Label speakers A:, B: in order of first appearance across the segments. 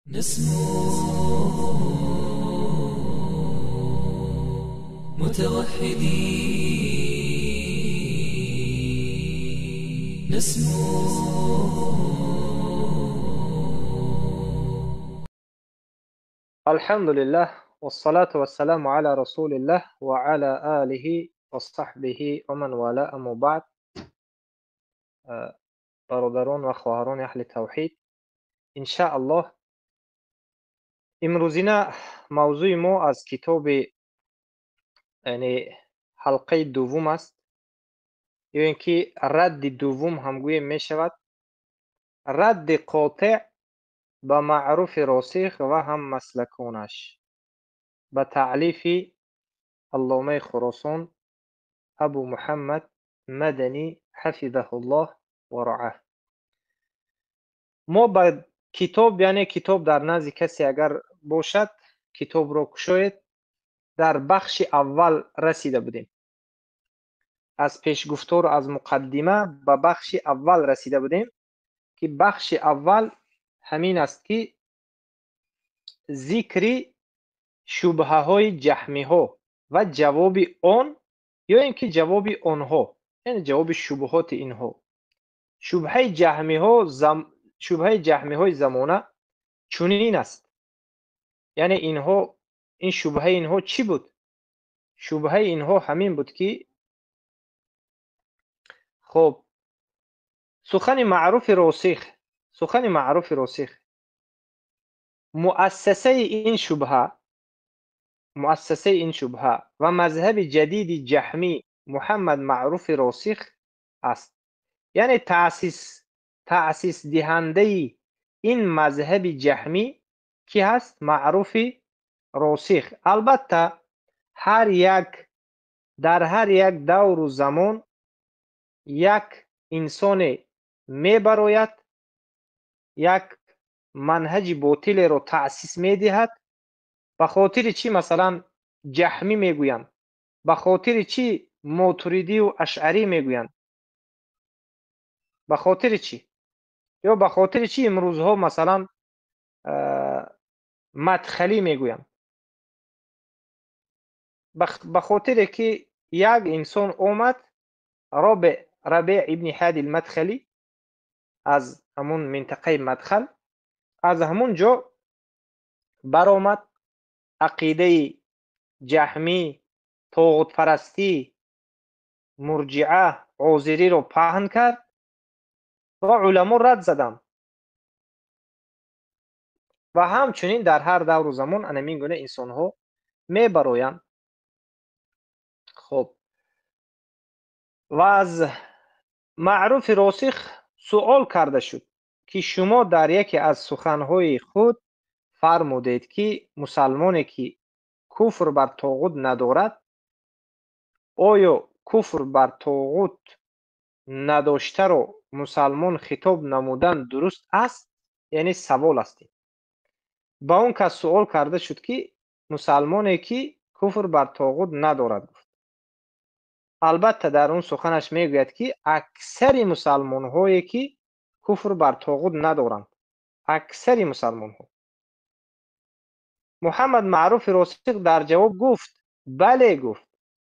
A: نسمو متوحدين نسمو.
B: الحمد لله والصلاة والسلام على رسول الله وعلى آله وصحبه ومن والاه، أما بعد. برادران و خواهران اهل توحید، ان شاء الله امروزینه موضوع ما از کتاب، یعنی حلقه دوم است، یا اینکه رد دوم هم گوییم می شود، رد قاطع به معروف راسخ و هم مسلکانش، به تعلیف علامه خراسان ابو محمد مدنی حفظه الله و رعاه. ما به کتاب، یعنی کتاب در نزد کسی اگر باشد کتاب را کشاید، در بخش اول رسیده بودیم. از پیشگفتار، از مقدمه به بخش اول رسیده بودیم که بخش اول همین است که ذکر شبهه های جهمی ها و جواب آن، یا اینکه جواب آنها، یعنی جواب شبهات اینها. شبهه جهمی ها شبهه جهمی های زمانه چنین است، یعنی اینها، این شبهه اینها چی بود؟ شبهه اینها همین بود که خب سخن معروف راسخ، سخن معروف راسخ، مؤسسه این شبهه، مؤسسه این شبهه و مذهب جدید جهمی محمد معروف راسخ است. یعنی تأسیس دهنده این مذهب جهمی کی هست؟ معروف راسخ. البته هر یک در هر یک دور و زمان یک انسان میبراید، یک منهج باطل رو تأسیس میدهد. به خاطر چی مثلا جهمی میگویند؟ به خاطر چی ماتریدی و اشعری میگویند؟ به خاطر چی؟ یا به خاطر چی امروزها مثلا مدخلی میگویند؟ به خاطر که یک انسان اومد، ربیع ابن هادی المدخلی، از همون منطقه مدخل، از همون جا برآمد، عقیده جهمی، طاغوت پرستی، مرجعه، عازری رو پهن کرد و علما رد زدند. و همچنین در هر دور و زمان همین گونه انسان ها میبرویند. خب و از معروف راسخ سوال کرده شد که شما در یکی از سخنهای خود فرمودید که مسلمانی که کفر بر طاغوت ندارد، آیا کفر بر طاغوت نداشته رو مسلمان خطاب نمودن درست است؟ یعنی سوال است. با اون کس سوال کرده شد که مسلمانی که کفر بر طاغوت ندارد، گفت البته در اون سخنش میگوید که اکثر مسلمان هایی که کفر بر طاغوت ندارند، اکثر مسلمان ها. محمد معروف راسخ در جواب گفت بله، گفت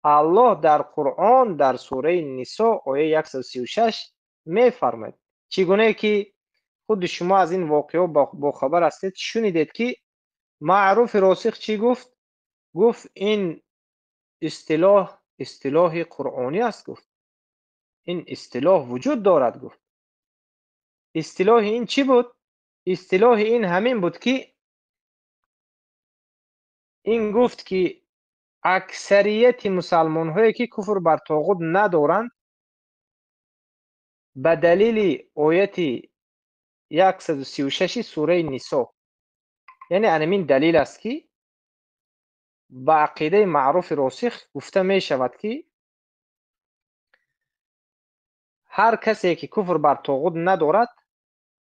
B: الله در قرآن در سوره نساء آیه 136 میفرماید. چگونه که خود شما از این واقعه با خبر هستید، شنیدید که معروف راسخ چی گفت؟ گفت این اصطلاح اصطلاح قرآنی است. گفت این اصطلاح وجود دارد. گفت اصطلاح این چی بود؟ اصطلاح این همین بود که این گفت که اکثریت مسلمان هایی که کفر بر طاغوت ندارند، به دلیل آیت 136 سوره نساء، یعنی همین دلیل است که با عقیده معروف راسخ گفته می شود که هر کسی که کفر بر طاغوت ندارد،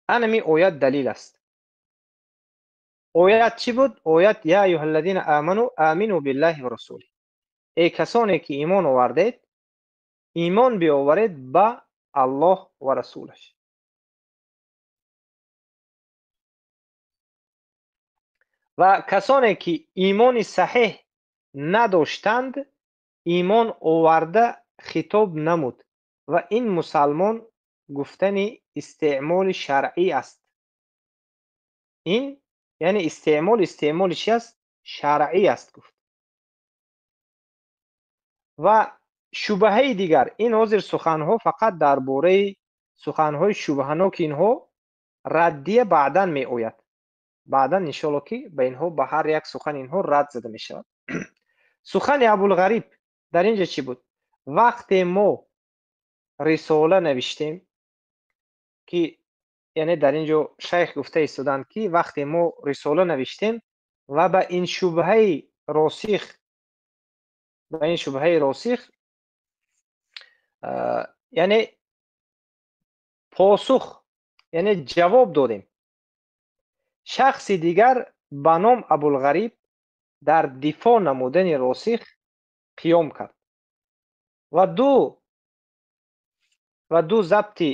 B: همین آیت دلیل است. آیت چی بود؟ آیت یا ایها الذین آمنوا آمنوا بالله و رسوله، ای کسانی که ایمان آوردید، ایمان بیاورید به الله و رسولش. Ва касоне ки имони саҳеҳ надоштанд, имон оварда хитоб намуд ва ин мусалмон гуфтани истеъмоли шаръӣ аст. Ин яъне истеъмол, истеъмоли чи аст? Шаръӣ аст, гуфт. Ва шубҳаи дигар, ин ҳозир суханҳо фақат дар бораи суханҳои шубҳаноки инҳо раддия баъдан меояд. Баъдан иншоалло ки ба инҳо, ба ҳар як сухани инҳо рад зада мешавад. Сухани Абулғариб дар инҷа чӣ буд? Вақте мо рисола навиштем ки, яъне дар инҷо шайх гуфта истоданд ки вақте мо рисола навиштем ва ба ин шубҳаи росих, ба ин шубҳаи росих, яъне посух, яъне ҷавоб додем. Шахси дигар ба ном Абулғариб дар дифоъ намудани росих қиём кард ва ду забти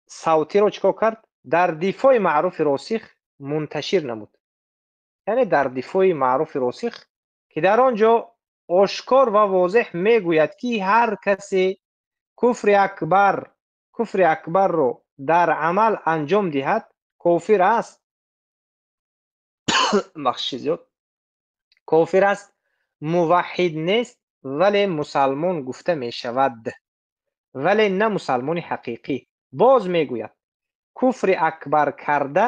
B: савтиро чӣ кор кард? Дар дифои маъруфи росих мунташир намуд. Яъне дар дифои маъруфи росих ки дар он ҷо ошкор ва возеҳ мегӯяд ки ҳар касе куфри акбар, куфри акбарро дар амал анҷом диҳад, кофир аст. Бахши зиёд. Кофир аст, муваҳҳид нест, вале мусалмон гуфта мешавад, вале на мусалмони ҳақиқӣ. Боз мегӯяд куфри акбар карда,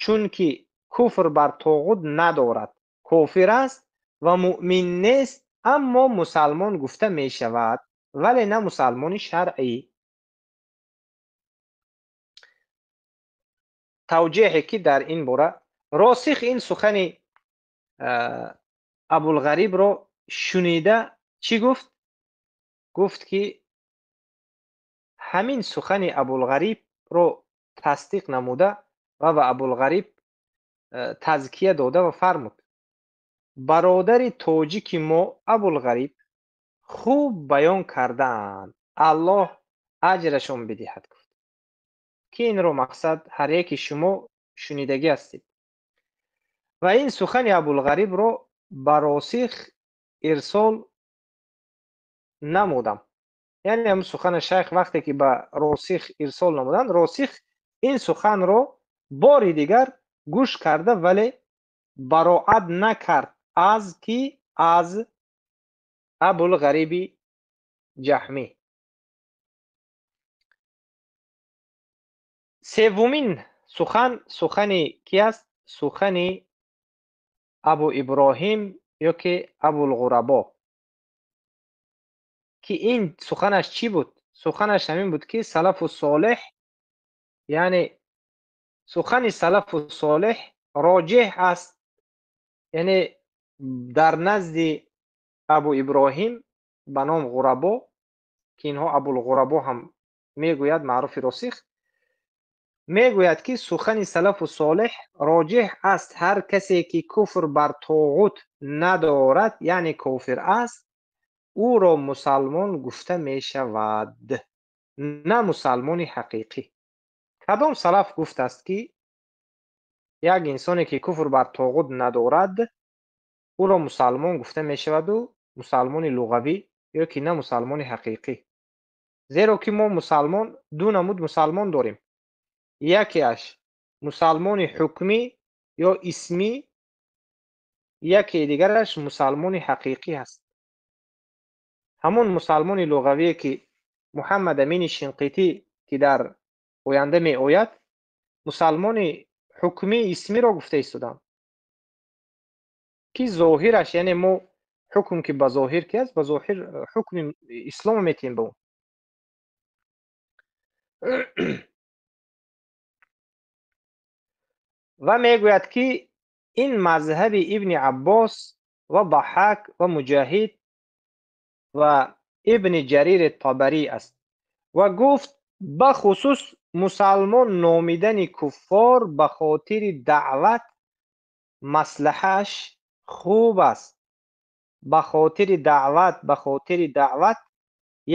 B: чунки куфр бар тоғут надорад, кофир аст ва муъмин нест, аммо мусалмон гуфта мешавад, вале на мусалмони шаръӣ. Тавҷеҳе ки дар ин бора росих ин сухани Абулғарибро шунида чӣ гуфт? Гуфт ки ҳамин сухани Абулғарибро тасдиқ намуда ва ба Абулғариб тазкия дода ва фармуд: бародари тоҷики мо Абулғариб хуб баён кардаанд, Аллоҳ аҷрашон бидиҳад, гуфт. Ки инро мақсад ҳар яки шумо шунидагӣ ҳастед. Ва ин сухани Абулғарибро ба росих ирсол намудам. Яъне ҳам сухани шайх вақте ки ба росих ирсол намуданд, росих ин суханро бори дигар гӯш карда, вале бароат накард аз ки аз Абулғариби Ҷаҳмӣ. Севумин сухан сухани ки аст? Сухани Абу Иброҳим ё ки Абулғурабо, ки ин суханаш чӣ буд? Суханаш ҳамин буд ки салафу солеҳ, яъне сухани салафу солеҳ роҷеҳ аст, яъне дар назди Абу Иброҳим ба ном Ғурабо, ки инҳо Абулғурабо ҳам мегӯяд, маъруфи росих, мегӯяд ки сухани салафу солеҳ роҷеҳ аст ҳар касе ки куфр бар тоғут надорад, яъне кофир аст, ӯро мусалмон гуфта мешавад, на мусалмони ҳақиқӣ. Кадом салаф гуфтааст ки як инсоне ки куфр бар тоғут надорад, ӯро мусалмон гуфта мешаваду мусалмони луғавӣ ё ки на мусалмони ҳақиқӣ? Зеро ки мо мусалмон ду намуд мусалмон дорем. Якеаш мусалмони ҳукмӣ ё исмӣ, яке дигараш мусалмони ҳақиқӣ аст. Ҳамон мусалмони луғавие ки Муҳаммад Амини Шинқитӣ ки дар оянда меояд, мусалмони ҳукмӣ исмиро гуфта истодам, ки зоҳираш, яъне мо ҳукм ки ба зоҳир ки аст, ба зоҳир ҳукми ислом метиҳем ба ӯ. Ва мегӯяд ки ин мазҳаби Ибни Аббос ва Даҳҳак ва Муҷоҳид ва Ибни Ҷарири Табарӣ аст. Ва гуфт бахусус мусалмон номидани куффор ба хотири даъват маслиҳааш хуб аст. Ба хотири даъват, ба хотири даъват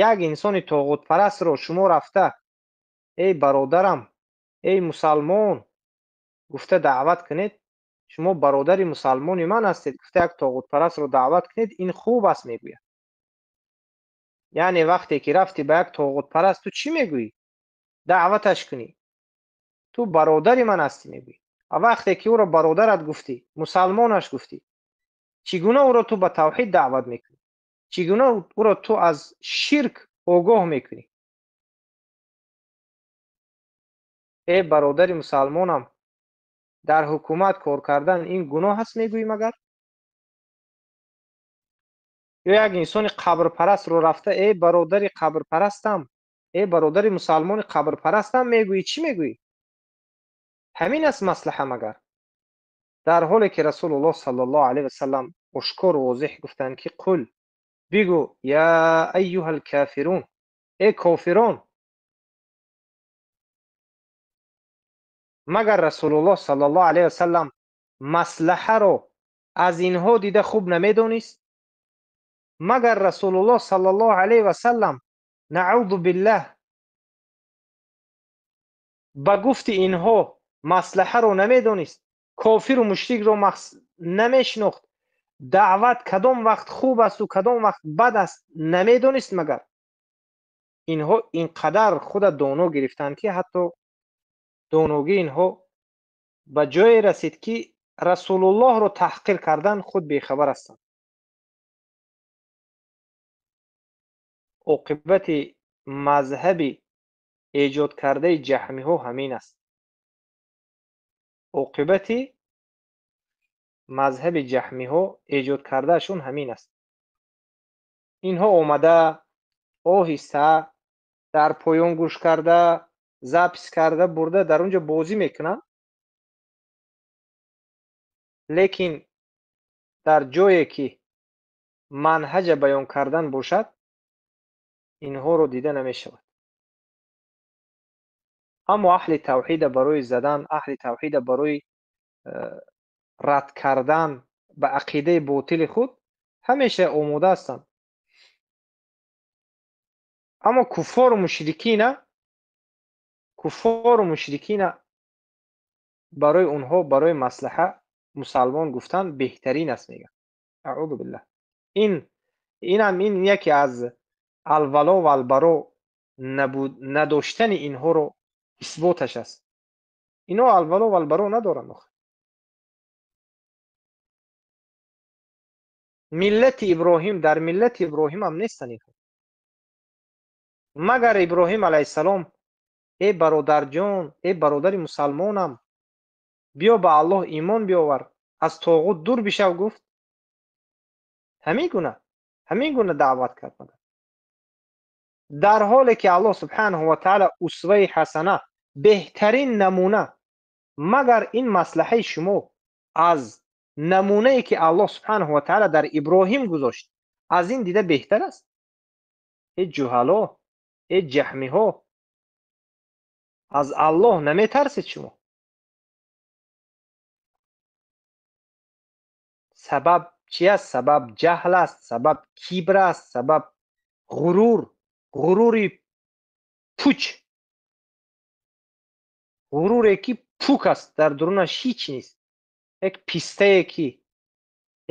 B: як инсони тоғутпарастро шумо рафта эй бародарам, эй мусалмон гуфта даъват кунед, Шумо бародари мусалмони ман ҳастед, гуфта як тоғутпарастро даъват кунед, ин хуб аст мегӯяд. Яъне вақте ки рафтӣ ба як тоғутпараст, ту чӣ мегӯӣ? Даъваташ кунӣ. Ту бародари ман ҳастӣ мегӯӣ. Ва вақте ки ӯро бародарат гуфтӣ, мусалмонаш гуфтӣ, чӣ гуна ӯро ту ба тавҳид даъват мекунӣ? Чӣ гуна ӯро ту аз ширк огоҳ мекунӣ? Э бародари мусалмонам, дар ҳукумат кор кардан ин гуноҳ аст мегӯӣ магар? Ё як инсони қабрпарастро рафта, э бародари қабрпарастам, э бародари мусалмони қабрпарастам мегӯӣ, чӣ мегӯӣ? Ҳамин аст маслаҳа магар? Дар ҳоле ки Расулуллоҳ саллаллоҳу алайҳи васаллам ошкор возеҳ гуфтанд ки қул, бигӯ, я айюҳал кофирун, э кофирон. Магар Расулуллоҳ саллаллоҳу алайҳи васаллам маслаҳаро аз инҳо дида хуб намедонист? Магар Расулуллоҳ саллаллоҳу алайҳи васаллам наъузу биллаҳ ба гуфти инҳо маслаҳаро намедонист? Кофиру мушрикро намешинохт? Даъват кадом вақт хуб асту кадом вақт бад аст намедонист магар? Инҳо инқадар худа доно гирифтанд ки ҳатто доногии инҳо ба ҷое расид ки Расулуллоҳро таҳқир кардан худ бехабар ҳастанд. Оқибати мазҳаби эҷод кардаи ҷаҳмиҳо ҳамин аст. Оқибати мазҳаби ҷаҳмиҳо эҷод кардаашон ҳамин аст. Инҳо омада оҳиста дар поён гӯш карда, запис карда бурда дар онҷо бозӣ мекунанд, лекин дар ҷое ки манҳаҷа баён кардан бошад, инҳоро дида намешавад. Аммо аҳли тавҳида барои задан, аҳли тавҳида барои рад кардан ба ақидаи ботили худ ҳамеша омода ҳастанд. Аммо куффору мушрикина барои онҳо барои маслаҳа мусалмон гуфтан беҳтарин аст мегӯянд. Аъузу биллаҳ. Инам ин яке аз алвало ва албаро надоштани инҳоро исботаш аст. Инҳо алвало ва албаро надоранд. Миллати Иброҳим дар миллати Иброҳим ҳам нестанд инҳо. Магар Иброҳим алайҳиссалом, э бародарҷон, э бародари мусалмонам, биё ба Аллоҳ имон биёвар, аз тоғут дур бишав гуфт? Ҳамин гуна даъват кард. Дар ҳоле ки Аллоҳ субҳанаҳу ва таъала усваи ҳасана, беҳтарин намуна, магар ин маслаҳаи шумо аз намунае ки Аллоҳ субҳанаҳу ва таъала дар Иброҳим гузошт, аз ин дида беҳтар аст? Э ҷуҳало, э ҷаҳмиҳо, аз Аллоҳ наметарсед шумо? Сабаб чи аст? Сабаб ҷаҳл аст, сабаб кибр аст, сабаб ғурур, ғурури пуч, ғуруре ки пук аст, дар дарунаш ҳеҷ нест, як пистае ки,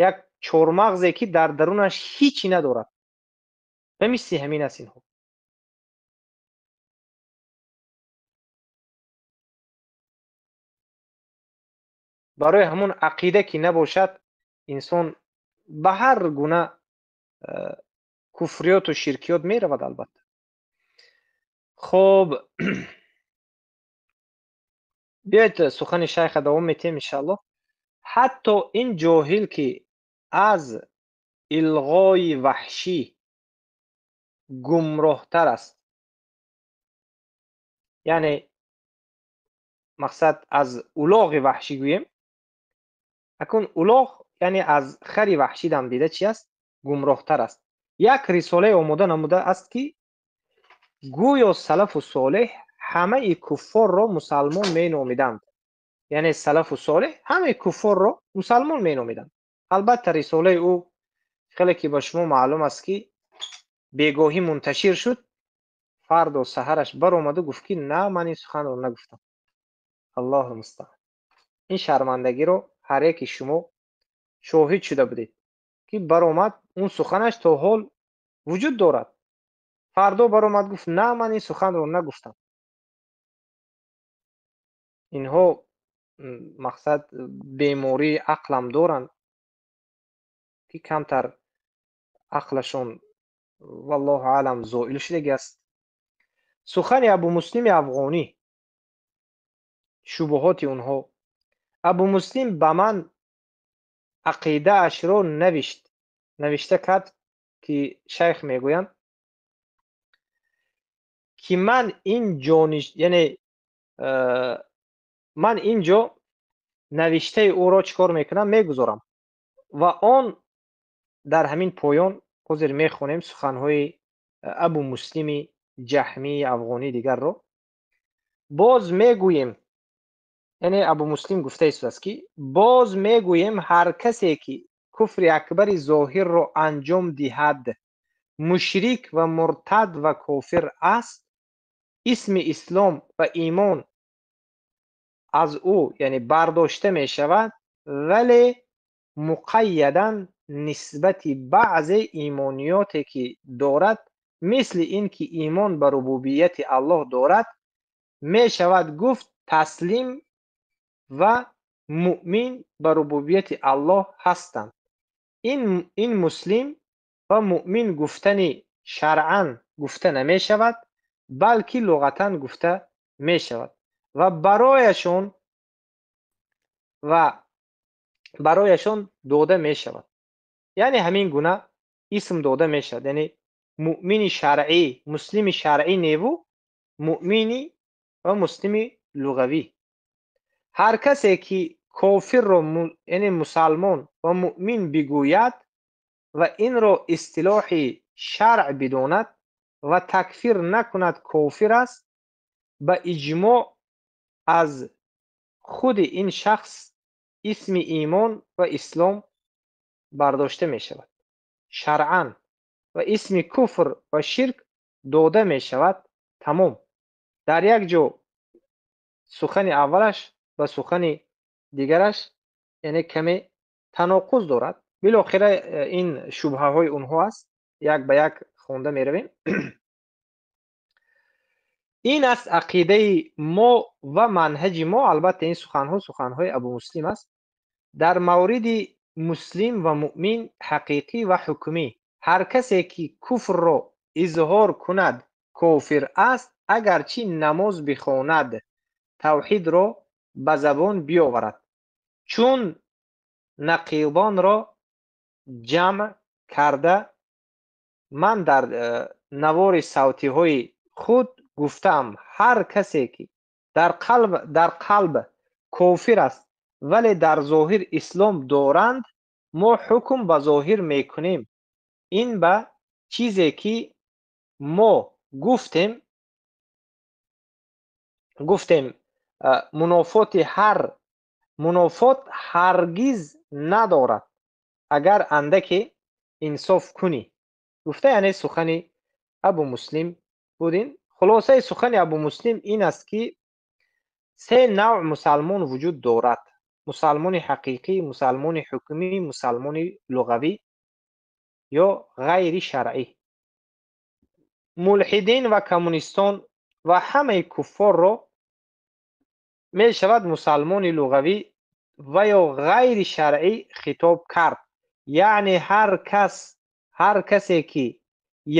B: як чормағзе ки дар дарунаш ҳеҷ надорад. Ба мисли ҳамин аст инҳо. Барои ҳамон ақида ки набошад, инсон ба ҳар гуна куфриёту ширкиёт меравад албатта. Хоб, биёед сухани шайха давом метиҳем иншааллоҳ. Ҳатто ин ҷоҳил ки аз илғои ваҳшӣ гумроҳтар аст, яъне мақсад аз улоғи ваҳшӣ гӯем, акун улоғ яъне аз хари ваҳшӣ дам дида чи аст? Гумроҳтар аст. Як рисолае омода намуда аст ки гӯё салафу солеҳ ҳамаи куффорро мусалмон меномиданд. Яъне салафу солеҳ ҳамаи куффорро мусалмон меномиданд. Албатта рисолаи ӯ хеле ки ба шумо маълум аст ки бегоҳӣ мунташир шуд, фардо саҳараш баромаду гуфт ки на, ман ин суханро нагуфтам. Аллоҳу мустаъан. Ин шармандагиро Ҳар яки шумо шоҳид шуда будед, ки баромад, он суханаш то ҳол вуҷуд дорад. Фардо баромад, гуфт: на, ман ин суханро нагуфтам. Инҳо мақсад бемории ақлам доранд, ки камтар ақлашон, валлоҳу аълам, зоил шудаги аст. Сухани Абумуслими Афғонӣ, шубуҳоти онҳо. Абумуслим ба ман ақидаашро навишт, навишта кард, ки шайх мегӯянд, ки ман ин ҷониш, яъне ман ин ҷо навиштаи ӯро чӣ кор мекунам, мегузорам ва он дар ҳамин поён ҳозир мехонем суханҳои Абумуслими Ҷаҳмии Афғонӣ дигарро. Боз мегӯем, яъне Абумуслим гуфта истодааст, ки боз мегӯем, ҳар касе ки куфри акбари зоҳирро анҷом диҳад, мушрик ва муртад ва кофир аст. Исми ислом ва имон аз ӯ, яъне, бардошта мешавад, вале муқайядан нисбати баъзе имониёте ки дорад, мисли ин ки имон ба рубубияти Аллоҳ дорад, мешавад гуфт таслим ва муъмин ба рубубияти Аллоҳ ҳастанд. Ин муслим ва муъмин гуфтани шаръан гуфта намешавад, балки луғатан гуфта мешавад ва барояшон дода мешавад, яъне ҳамин гуна исм дода мешавад, яъне муъмини шаръӣ, муслими шаръӣ неву муъмини ва муслими луғавӣ. Ҳар касе ки кофирро, яъне, мусалмон ва муъмин бигӯяд ва инро истилоҳи шаръ бидонад ва такфир накунад, кофир аст ба иҷмоъ. Аз худи ин шахс исми имон ва ислом бардошта мешавад шаръан ва исми куфр ва ширк дода мешавад. Тамом. Дар як ҷо сухани аввалаш ба сухани дигараш, яъне, каме таноқуз дорад. Билохира ин шубҳаҳои онҳо аст, як ба як хонда меравем. Ин аст ақидаи мо ва манҳаҷи мо. Албатта, ин суханҳо суханҳои Абумуслим аст дар мавриди муслим ва муъмин ҳақиқӣ ва ҳукмӣ. Ҳар касе ки куфрро изҳор кунад, кофир аст, агарчи намоз бихонад, тавҳидро ба забон биёварад. Чун нақидонро ҷамъ карда, ман дар навори савтиҳои худ гуфтаам: ҳар касе ки дар қалб кофир аст, вале дар зоҳир ислом доранд, мо ҳукм ба зоҳир мекунем. Ин ба чизе ки мо гуфтем, мунофот ҳаргиз надорад, агар андаке инсоф кунӣ, гуфта, яъне сухани Абумуслим буд ин. Хулосаи сухани Абумуслим ин аст, ки се навъ мусалмон вуҷуд дорад: мусалмони ҳақиқӣ, мусалмони ҳукмӣ, мусалмони луғавӣ ё ғайри шаръӣ. Мулҳидин ва коммунистон ва ҳамаи куффорро мешавад мусалмони луғавӣ ва ё ғайри шаръӣ хитоб кард, яъне ҳар касе ки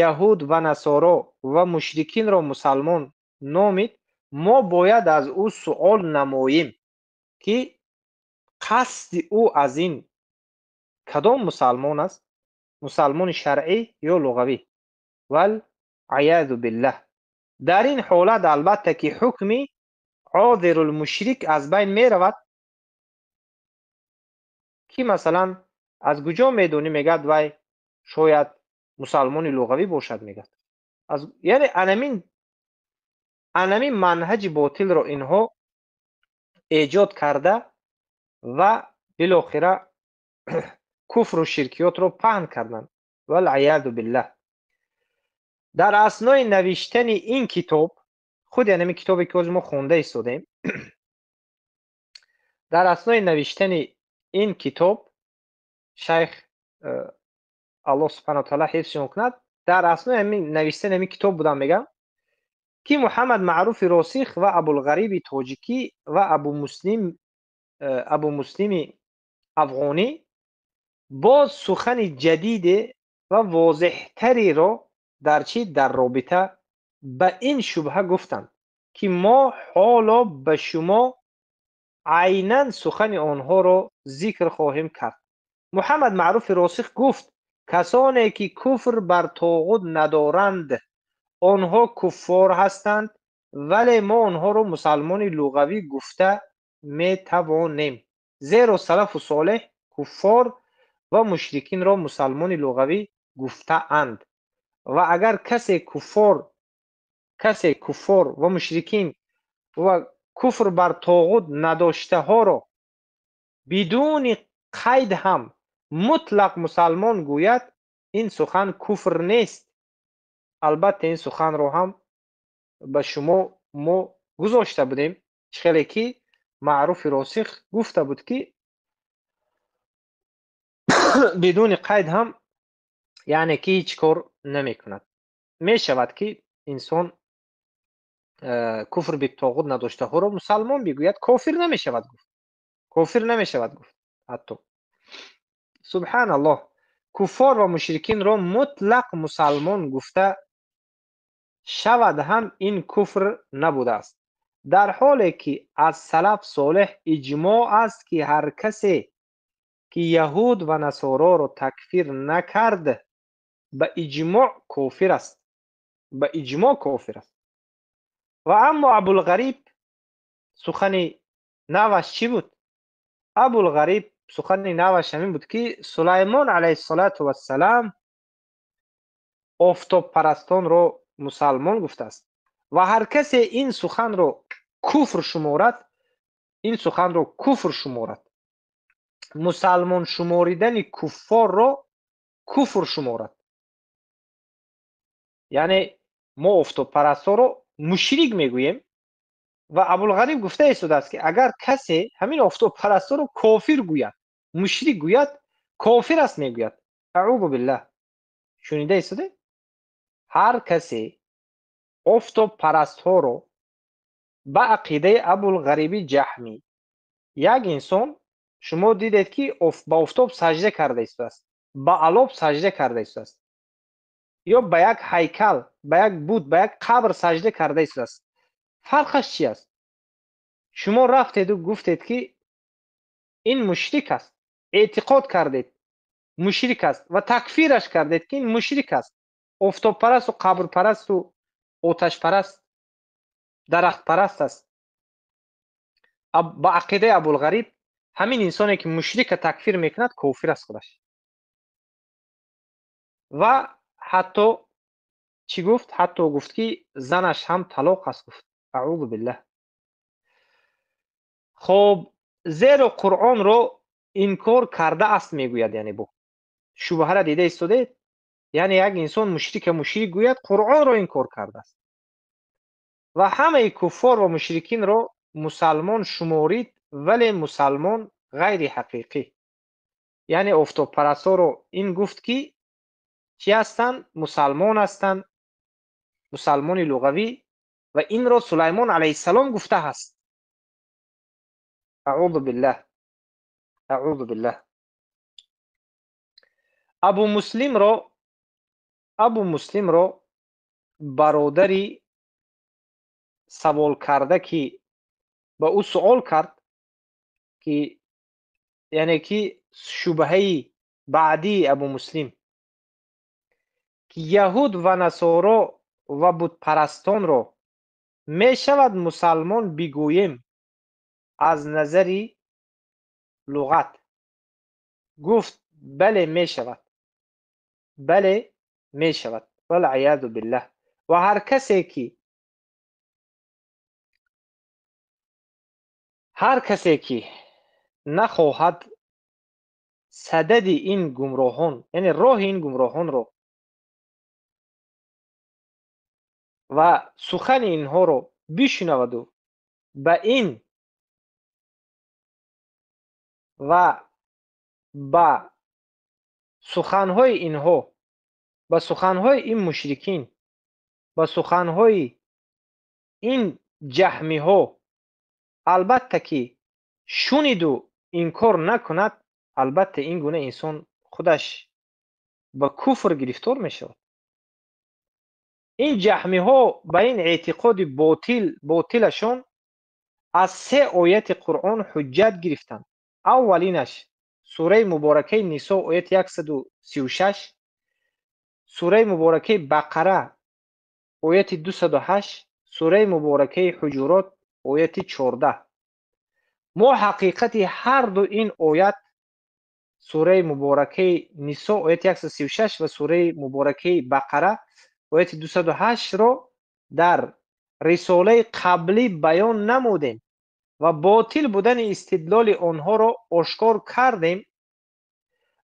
B: яҳуд ва насоро ва мушрикинро мусалмон номид, мо бояд аз ӯ суол намоем, ки қасди ӯ аз ин кадом мусалмон аст: мусалмони шаръӣ ё луғавӣ? Вал-ияъзу биллаҳ. Дар ин ҳолат, албатта, ки ҳукми ҳозирулмушрик аз байн меравад, ки масалан, аз куҷо медонӣ, мегӯяд, вай шояд мусалмони луғавӣ бошад, мегӯяд. Яъне анамин манҳаҷи ботилро инҳо эҷод карда ва билохира куфру ширкиётро паҳн карданд. Вал-ияъзу биллаҳ. Дар аснои навиштани ин китоб, худи анами китобе ки ҳозир мо хонда истодаем, дар аснои навиштани Ин китоб шайх Аллоҳ субҳанаҳу ва таъоло ҳифзшон кунад, дар аснои ҳамин навиштани ҳамин китоб будам, мегам ки Муҳаммад Маъруфи Росих ва Абулғариби тоҷикӣ ва Абу Муслими афғонӣ боз сухани ҷадиде ва возеҳтареро дар чӣ, дар робита ба ин шубҳа гуфтанд, ки мо ҳоло ба шумо айнан сухани онҳоро зикр хоҳем кард. Муҳаммад Маъруфи Росих гуфт: касоне ки куфр бар тоғут надоранд, онҳо куффор ҳастанд, вале мо онҳоро мусалмони луғавӣ гуфта метавонем, зеро салафу солеҳ куффор ва мушрикинро мусалмони луғавӣ гуфтаанд. Ва агар касе куффор ва мушрикин ва куфр бар тоғут надоштаҳоро бидуни қайд ҳам мутлақ мусалмон гӯяд, ин сухан куфр нест. Албатта, ин суханро ҳам ба шумо мо гузошта будем, чӣ хеле ки Маъруфи Росих гуфта буд, ки бидуни қайд ҳам, яъне ки ҳеҷ кор намекунад. Мешавад, ки инсон куфр битоғут надоштаҳоро мусалмон бигӯяд, кофир намешавад, гуфт, кофир намешавад, гуфт ҳатто. Субҳаналлоҳ. Куффор ва мушрикинро мутлақ мусалмон гуфта шавад ҳам, ин куфр набудааст, дар ҳоле ки аз салаф солеҳ иҷмоъ аст, ки ҳар касе ки яҳуд ва насороро такфир накард, ба иҷмоъ кофир аст, ба иҷмоъ кофир аст. Ва аммо Абулғариб сухани наваш чӣ буд? Абулғариб сухани наваш ҳамин буд, ки Сулаймон алайҳиссалату вассалам офтобпарастонро мусалмон гуфтааст ва ҳар касе ин суханро куфр шуморад, ин суханро куфр шуморад, мусалмон шуморидани куффорро куфр шуморад. Яъне мо офтобпарастҳоро мушрик мегӯем ва Абулғариб гуфта истодааст, ки агар касе ҳамин офтобпарастҳоро кофир гӯяд, мушрик гӯяд, кофир аст, мегӯяд. Аъузу биллаҳ. Шунида истодед? Ҳар касе офтобпарастҳоро ба ақидаи Абулғариби Ҷаҳмӣ, як инсон шумо дидед, ки ба офтоб сажда карда истодааст, ба алоб сажда карда истодааст ё ба як ҳайкал, ба як бут, ба як қабр сажда карда истодааст, фарқаш чи аст? Шумо рафтеду гуфтед, ки ин мушрик аст, эътиқод кардед, мушрик аст ва такфираш кардед, ки ин мушрик аст, офтобпарасту қабрпарасту оташпараст, дарахтпараст аст. Ба ақидаи Абулғариб, ҳамин инсоне ки мушрика такфир мекунад, кофир аст худаш. Ва ҳатто чӣ гуфт? Ҳатто гуфт, ки занаш ҳам талоқ аст, гуфт. Аъузу биллаҳ. Хоб, зеро Қуръонро инкор кардааст, мегӯяд. Яъне бо шубҳара дида истодед? Яъне як инсон мушрика мушрик гӯяд, Қуръонро инкор кардааст. Ва ҳамаи куффор ва мушрикинро мусалмон шуморид, вале мусалмон ғайри ҳақиқӣ. Яъне офтобпарастҳоро ин гуфт, ки чӣ ҳастанд? Мусалмон ҳастанд, мусалмони луғавӣ, ва инро Сулаймон алайҳиссалом гуфтааст. Аъузу биллаҳ, аъузу биллаҳ. Абу Муслимро бародари савол карда, ки ба ӯ суол кард, ки яъне ки шубҳаи баъдии Абу Муслим, ки яҳуд ва насоро ва бутпарастонро мешавад мусалмон бигӯем аз назари луғат, гуфт: бале, мешавад, бале, мешавад, валъияду биллаҳ. Ва ҳар касе ки нахоҳад садади ин гумроҳон, яъне роҳи ин гумроҳонро ва сухани инҳоро бишунаваду ба ин ва Ба суханҳои инҳо, ба суханҳои ин мушрикин, ба суханҳои ин ҷаҳмиҳо албатта ки шуниду инкор накунад, албатта ин гуна инсон худаш ба куфр гирифтор мешавад. Ин ҷаҳмиҳо ба ин эътиқоди ботилашон аз се ояти Қуръон ҳуҷҷат гирифтанд. Аввалинаш сураи муборакаи Нисо ояти 136, сураи муборакаи Бақара ояти 208, сураи муборакаи Ҳуҷурот ояти 14. Мо ҳақиқати ҳар ду ин оят, сураи муборакаи Нисо ояти 136 ва сураи муборакаи Бақара ояти 208-ро дар рисолаи қаблӣ баён намудем ва ботил будани истидлоли онҳоро ошкор кардем,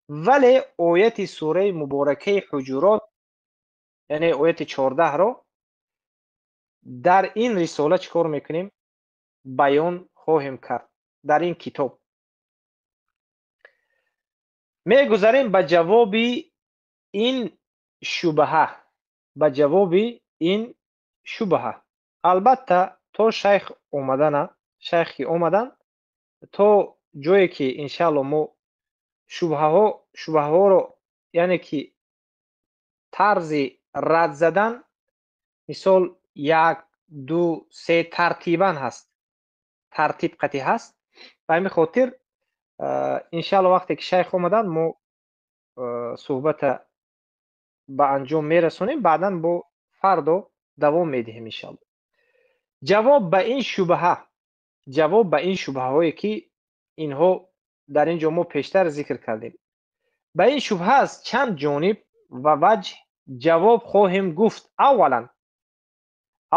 B: вале ояти сураи муборакаи Ҳуҷурот, яъне ояти 14-ро дар ин рисола чӣ кор мекунем? Баён хоҳем кард дар ин китоб. Мегузарем ба ҷавоби ин шубҳа, ба ҷавоби ин шубҳа. Албатта то шайх омадана, шайх ки омадан, то ҷое ки иншаалло мо шубҳаҳоро, яъне ки тарзи рад задан, мисол 1, 2, 3 тартибан ҳаст, тартиб қатъӣ ҳаст. Ба ҳамин хотир иншаалло вақте ки шайх омадан мо суҳбата ба анҷом мерасонем, баъдан бо фардо давом медиҳем иншаалло. Ҷавоб ба ин шубҳа, ҷавоб ба ин шубҳаҳое ки инҳо дар ин ҷо мо пештар зикр кардем, ба ин шубҳа аз чанд ҷониб ва ваҷҳ ҷавоб хоҳем гуфт. Аввалан,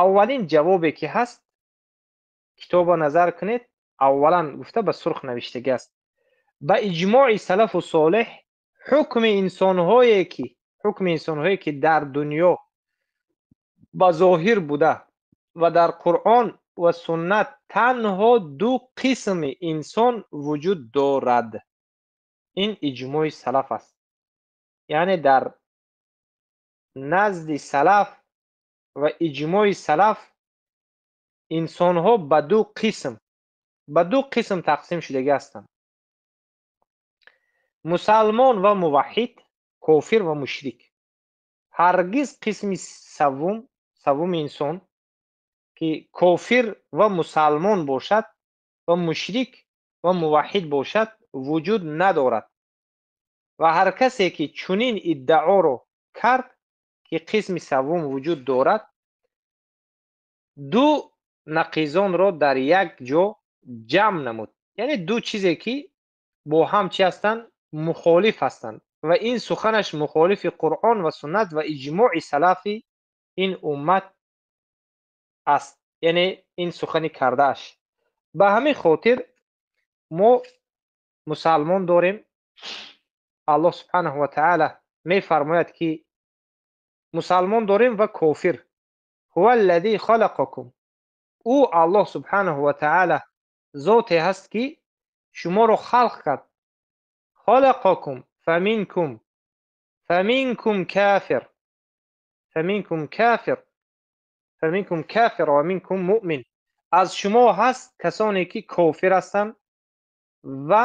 B: аввалин ҷавобе ки ҳаст, китоба назар кунед, аввалан гуфта ба сурх навиштагӣ аст. Ба иҷмои салафу солеҳ ҳукми инсонҳое ки дар дунё ба зоҳир буда ва дар Қуръон ва суннат танҳо ду қисми инсон вуҷуд дорад. Ин иҷмои салаф аст. Яъне дар назди салаф ва иҷмои салаф инсонҳо ба ду қисм тақсим шудагӣ ҳастанд: мусалмон ва муваҳҳид, кофир ва мушрик. Ҳаргиз қисми саввуми инсон ки кофир ва мусалмон бошад ва мушрик ва муваҳҳид бошад вуҷуд надорад. Ва ҳар касе ки чунин иддаоро кард ки қисми саввум вуҷуд дорад, ду нақизонро дар як ҷо ҷамъ намуд. Яъне ду чизе ки бо ҳам чӣ ҳастанд? Мухолиф ҳастанд. Ва ин суханаш мухолифи Қуръон ва суннат ва иҷмои салафи ин уммат аст. Яъне ин сухани кардааш. Ба ҳамин хотир мо мусалмон дорем. Аллоҳ субҳанаҳу ва таъала мефармояд ки мусалмон дорем ва кофир. Ҳува аллази халақакум. Ӯ Аллоҳ субҳанаҳу ва таъала зоте ҳаст ки шуморо халқ кард. Халақакум фаминкум кафир, фаминкум кафир, фаминкум кафир ва минкум муъмин. Аз шумо ҳаст касоне ки кофир ҳастанд ва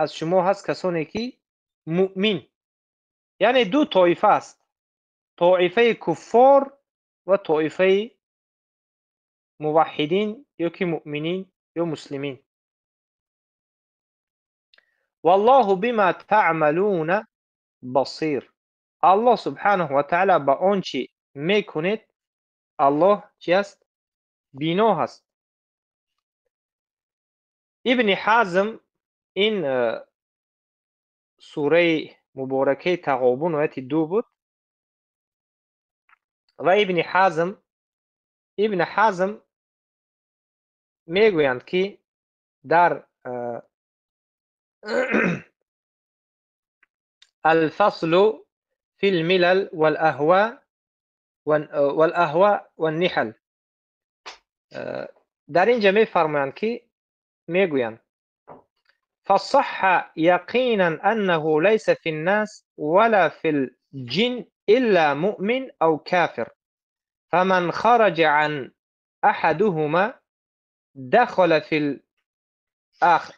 B: аз шумо ҳаст касоне ки муъмин. Яъне ду тоифа аст: тоифаи куффор ва тоифаи муваҳҳидин ё ки муъминин ё муслимин. Валлоҳу бима таъмалуна басир. Аллоҳ субҳанаҳу ва таъала ба он чи мекунед, Аллоҳ чи аст? Бино ҳаст. Ибни Ҳазм ин сураи муборакаи Тағобун ояти 2 буд ва Ибни Ҳазм мегӯянд ки дар Алфаслу фил милал вал аҳва ван-ниҳал. Дар ин ҷа мефармоянд ки мегӯянд فصح يقينا أنه ليس في الناس ولا في الجن إلا مؤمن أو كافر، فمن خرج عن أحدهما دخل في الآخر،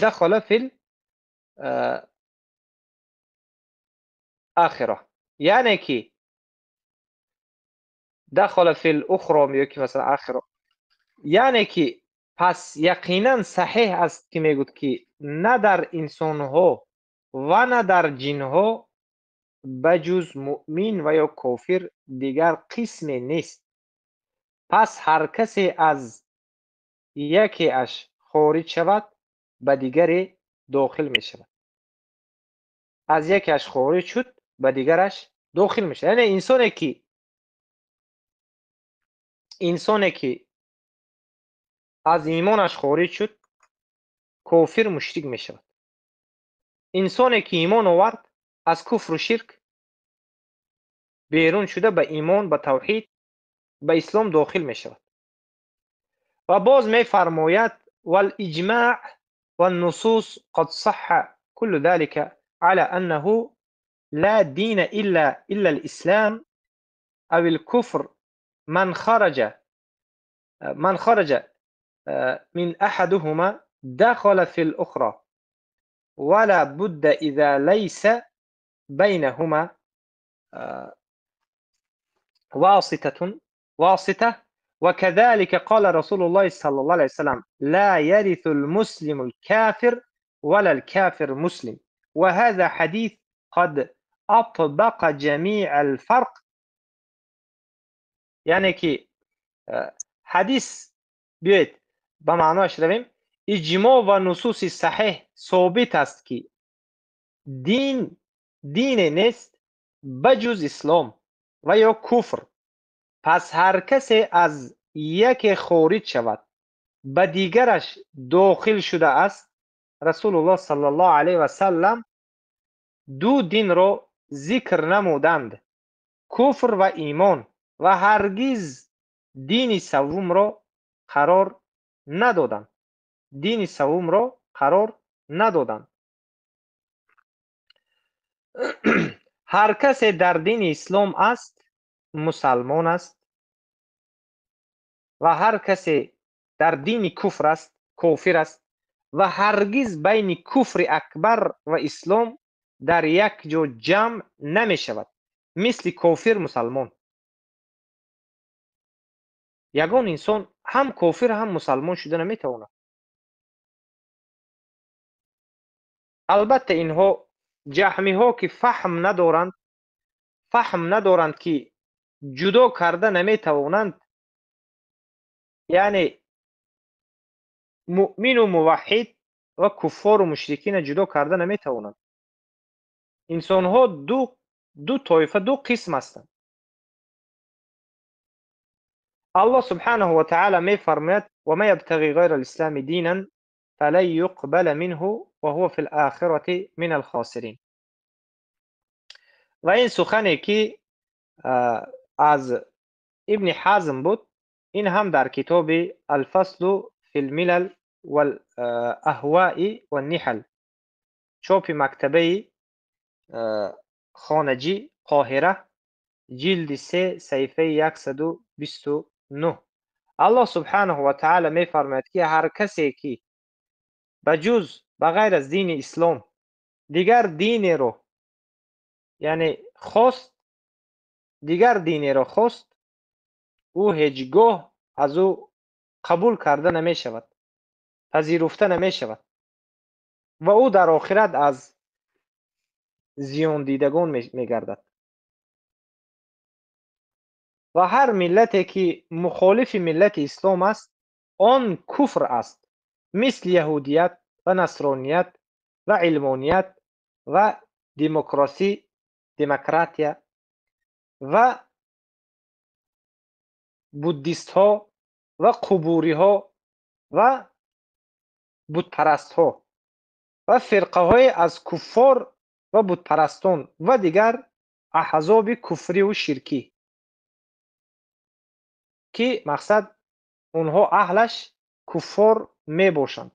B: دخل في الآخرة، یعنی که دخل فی الاخرى یا که مثلا آخره، یعنی که پس یقینا صحیح است که میگوید که نه در انسانها و نه در جنها بجز مؤمن و یا کافر دیگر قسم نیست. پس هر کسی از یکی اش خارج شود به دیگری داخل می شود. از یکی اش خارج شد به دیگرش داخل می شود. یعنی انسانی که از ایمانش خارج شد کافر مشرک می شود. انسانی که ایمان آورد از کفر و شرک بیرون شده به ایمان، به توحید، به اسلام داخل می شود. و باز می فرماید والاجماع والنصوص قد صح كل ذلك على أنه لا دين إلا الإسلام أو الكفر، من خرج من أحدهما دخل في الأخرى، ولا بد إذا ليس بينهما واسطة. وكذلك قال رسول الله صلى الله عليه وسلم لا يرث المسلم الكافر ولا الكافر مسلم، وهذا حديث قد أطبق جميع الفرق. یعنی که حدیث بیاید به معناش رویم، اجماع و نصوص صحیح ثابت است که دین نیست بجز اسلام و یا کفر. پس هر کسی از یک خارج شود به دیگرش داخل شده است. رسول الله صلی الله علیه و سلم دو دین را ذکر نمودند، کفر و ایمان، و هرگز دین سوم را قرار ندادند. دین سوم را قرار ندادند. هر کسی در دین اسلام است مسلمان است و هر کسی در دین کفر است کافر است، و هرگز بین کفر اکبر و اسلام در یک جا جمع نمی شود، مثل کافر مسلمان. یگان انسان هم کافر هم مسلمان شده نمیتواند. البته اینها جهمی ها که فهم ندارند که جدا کرده نمیتوانند، یعنی مؤمن و موحد و کفار و مشرکین جدا کرده نمیتوانند. انسان ها دو طایفه، دو قسم هستند. الله سبحانه و تعالی می فرماید و ما یبتغی غیر الاسلام دینا فلن یقبل منه و هو فی الاخرة من الخاسرین. و این سخنی که از ابن حزم بود، این هم در کتاب الفصل فی الملل والاهواء والنحل، چاپ مکتبه خانجی، قاهره، جلد 3 صفحه 129. الله سبحانه و تعالی می فرماید که هر کسی که بجز بغیر از دین اسلام دیگر دین رو، یعنی خواست، دیگر دینی را خواست، او هیچگاه از او قبول کرده نمی شود، پذیرفته نمی شود و او در آخرت از زیان دیدگان می گردد. و هر ملتی که مخالف ملت اسلام است آن کفر است، مثل یهودیت و نصرانیت و علمانیت و دموکراسی، دموکراتیا و بودیست ها و قبوری ها و بتپرست ها و فرقه های از کفار و بتپرستان و دیگر احزاب کفری و شرکی که مقصد اونها اهلش کفار می باشند.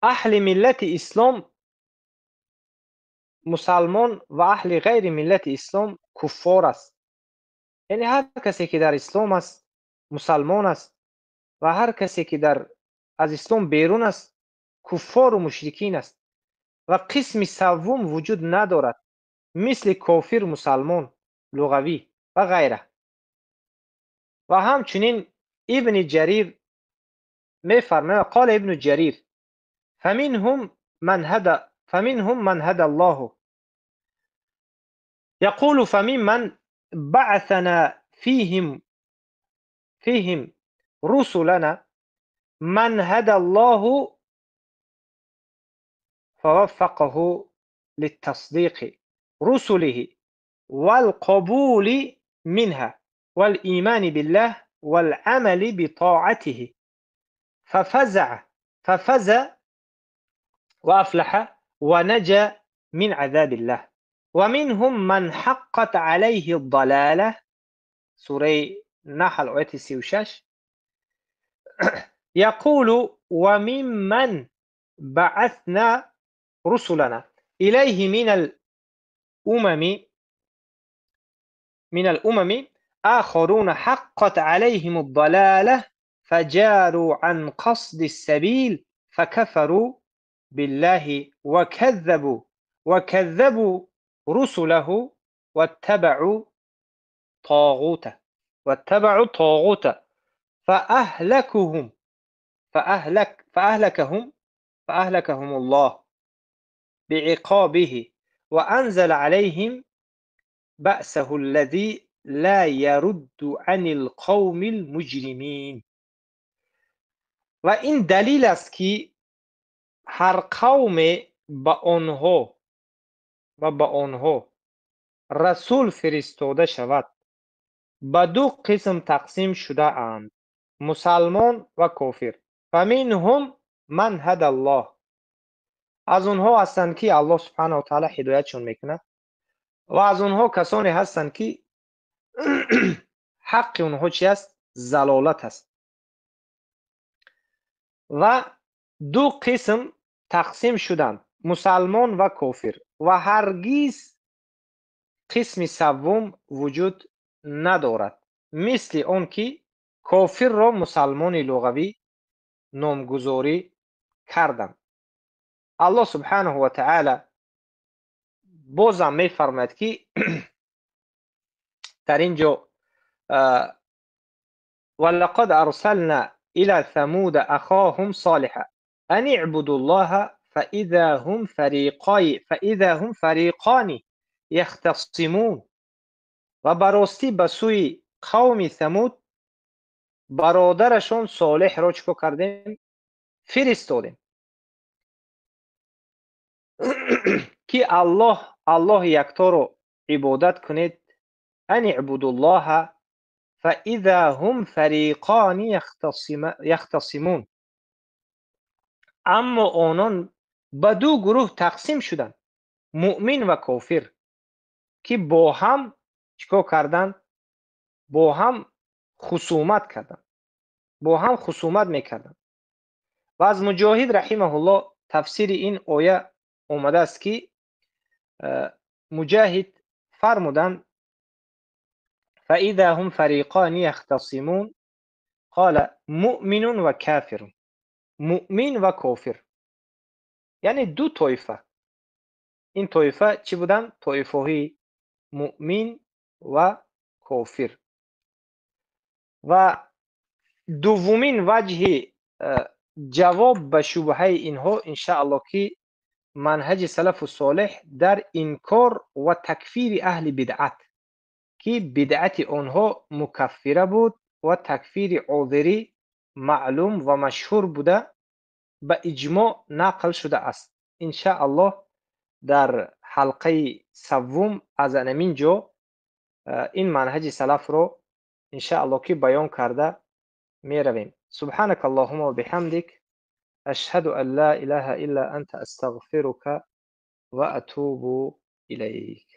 B: Аҳли миллати ислом мусалмон ва аҳли ғайри миллати ислом куффор аст. Яъне ҳар касе ки дар ислом аст мусалмон аст ва ҳар касе ки дар аз ислом берун аст куффору мушрикин аст ва қисми саввум вуҷуд надорад, мисли кофир мусалмон луғавӣ ва ғайра. Ва ҳамчунин Ибни Ҷарир мефармояд: қола Ибну Ҷарир фаминҳум ман ҳада Аллоҳу яқулу фамимман баъасана фиҳим русулана ман ҳада Аллоҳу фаваффақаҳу литтасдиқи русулиҳи валқабули минҳа валимани биллаҳ валамали битоатиҳи фафаза ваафлаҳа ванаҷа мин азабиллаҳ ва минҳум ман ҳаққат алайҳи далола. Сураи Наҳл ояти 36. Яқулу ва мимман баъасна русулана илайҳи минал умами آخرون حقت عليهم الضلالة فجاروا عن قصد السبيل فكفروا بالله وكذبوا رسله واتبعوا طاغوت فأهلكهم فأهلك فأهلكهم فأهلكهم الله بعقابه وأنزل عليهم بأسه الذي لا يرد عن القوم المجرمين. Ва ин далил аст, ки ҳар қавме ба онҳо расул фиристода шавад, ба ду қисм тақсим шудаанд: мусалмон ва кофир. Фаминҳум ман ҳада Аллоҳ, аз онҳо ҳастанд, ки Аллоҳ субҳанаҳу ва таъала ҳидоятшон мекунад, ва аз онҳо касоне ҳастанд, ки ҳаққи онҳо чи аст? Залолат аст. Ва ду қисм тақсим шуданд: мусалмон ва кофир, ва ҳаргиз қисми саввум вуҷуд надорад, мисли он ки кофирро мусалмони луғавӣ номгузорӣ карданд. Аллоҳ субҳанаҳу ва таъала бозам мефармояд, ки дар ин ҷо: ولقد أرسلنا إلى ثمود أخاهم صالحا أن اعبدوا الله فإذا هم فريقان يختصمون. Ва ба ростӣ ба сӯи қавми Самуд бародарашон Солеҳро чӣ кор кардем? Фиристодем, ки Аллоҳи якторо ибодат кунед. أن اعبدوا الله فإذا هم فريقان يختصمون. Аммо онон ба ду гурӯҳ тақсим шуданд, муъмин ва кофир, ки бо ҳам чӣ кор карданд? Бо ҳам хусумат карданд, бо ҳам хусумат мекарданд. Ва аз Муҷоҳид раҳимаҳуллоҳ тафсири ин оя омадааст, ки Муҷоҳид фармуданд: فإذا هم فريقان يختصمون قال مؤمن وكافر. Муъмин ва кофир, яъне ду тоифа. Ин тоифа чӣ буданд? Тоифаҳои муъмин ва кофир. Ва дуввумин ваҷҳи ҷавоб ба шубҳаи инҳо, иншааллоҳ, ки манҳаҷи салафу солеҳ дар инкор ва такфири аҳли бидъат, ки бидъати онҳо мукаффира буд ва такфири озирӣ маълум ва машҳур буда, ба иҷмоъ нақл шудааст. Иншааллоҳ, дар ҳалқаи саввум аз анамин ҷо ин манҳаҷи салафро, иншааллоҳ, ки баён карда меравем. سبحانك اللهم وبحمدك أشهد أن لا إله إلا أنت أستغفرك وأتوب إليك.